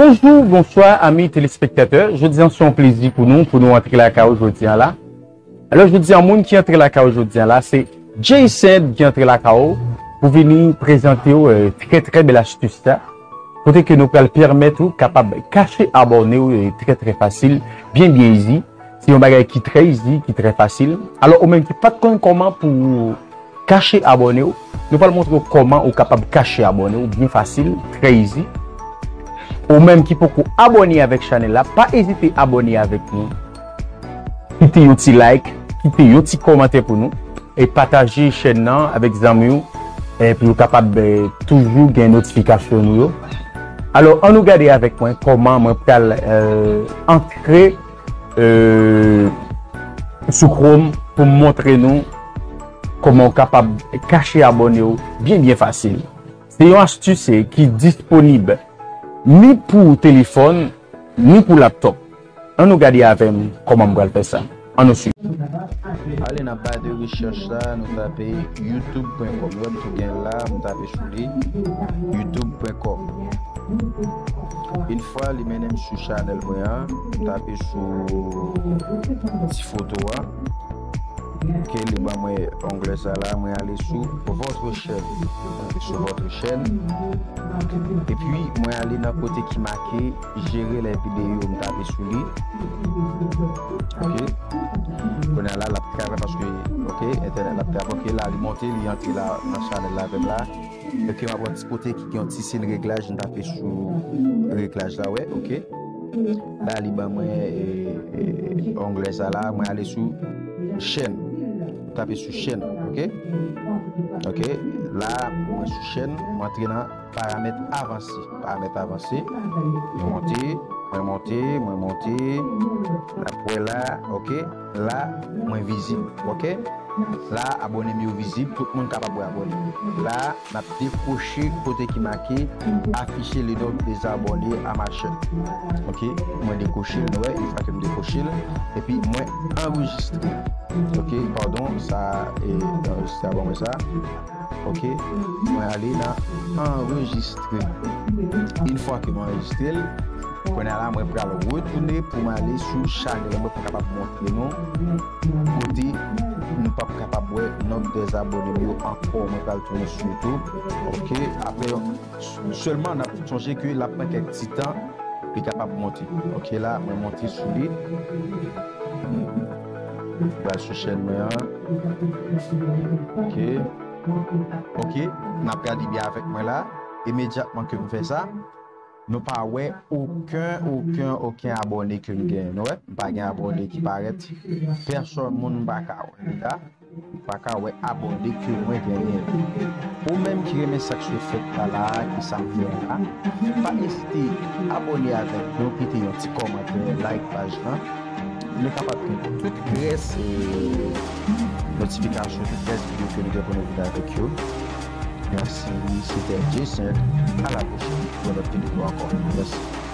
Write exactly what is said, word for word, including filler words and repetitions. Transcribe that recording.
Bonjou, bonswa, ami telespektatè. Jodi a, se yon plezi pou nou, pou nou antre lakay ou jodi a la. Alò, jodi a, moun ki antre lakay ou jodi a la, se Jay Saint ki antre lakay ou pou vini prezante w, eh, trè, trè bèl astis sa. Kote ke nou pral pèmèt ou kapab kache abòne w, eh, trè, trè fasil, byen, byen easy. Se yon bagay ki trè easy, ki trè fasil. Alò, ou menm ki pa t konn kòman pou kache abòne w, nou pral montre w kòman ou kapab kache abòne w byen fasil, trè easy. Ou menm ki poko abòne avèk chanèl la, pa ezite abòne avèk nou. Kite yon ti like, kite yon ti kòmantè pou nou, e pataje chèn nan avèk zanmi w, e pou yo kapab, eh, toujou gen notifikasyon nou yo. Alò, ann nou gade avèk mwen kòman mwen pral, eh, antre, eh, sou Chrome pou m montre nou kòman w kapab kache abòne w byen, byen fasil. Se yon astis, eh, ki disponib ni pou telefòn, ni pou laptòp. Ann nou gade avè m kòman m pral fè sa. Ann nou swiv. Ale nan ba de rechèch la, nou tape youtube pwen kòm. Wè m tou gen la, m tape sou li, youtube pwen kòm. Yon fwa li mennen m sou chanèl mwen an, m tape sou ti foto a. Ok, li ban mwen onglè sa la, mwen ale sou votre chaîne. Mwen ale sou votre chaîne. Epi, mwen ale nan kote ki make gérer les vidéos, m tape sou li. Ok. Kounye a la, l ap travay paske, ok, entènèt la ap travay. Ok, la, li monte, li antre la nan chanèl la avè m la. Ok, m ap wè ti kote ki gen yon ti siy reglaj, m tape sou reglaj la, wè, ok. La, li ban mwen, e, e, onglè sa la, mwen ale sou chaîne. M tape sou chaîne, ok. Ok, la, mwen sou chaîne, mwen antre nan paramèt avanse. Paramèt avanse, mwen monte, mwen monte, mwen monte. N ap wè la, ok. La, mwen vizib, ok. La, abòne m yo vizib, tout moun kapab wè abòne. La, n ap dekwoche kote ki make afficher le nom des abonnés à ma chaîne. Ok, mwen dekwoche l, nou wè, yon fwa ke m dekwoche l, epi mwen anrejistre. Ok, padon, sa, e, anrejistre avan mwen sa. Ok, mwen ale nan anrejistre. Yon fwa ke m anrejistre l, kounye a la, mwen pral retounen pou m ale sou chanèl mwen pou kapab montre nou kote nou p ap kapab wè nonb dè abòne m yo ankò. Mwen pral tounen sou YouTube. Ok, apre, sèlman n ap sonje ke l ap pran kèk ti tan pou li kapab monte. Ok, la, mwen monte sou li. Mwen pral sou chaîne mwen an. Ok. Ok, n ap gade byen avèk mwen la. Imedyatman ke m fè sa, nou pa wè okenn, okenn, okenn abòne ke m genyen. Nou wè, m pa gen abòne ki parèt. Pèsòn moun m pa ka wè. Ou pa ka wè abòne ke mwen genyen. Ou menm ki renmen sa k sot fèt la la, ki sa m fè la, pa ezite abòne avèk nou, kite yon ti kòmantè, like paj lan. Nou kapab gen tout rès, e, notifikasyon, tout rès videyo ke nou gen pou nou vin avèk yo. Mèsi, se te Jason. A la pwochèn pou yon lòt videyo ankò. Mèsi.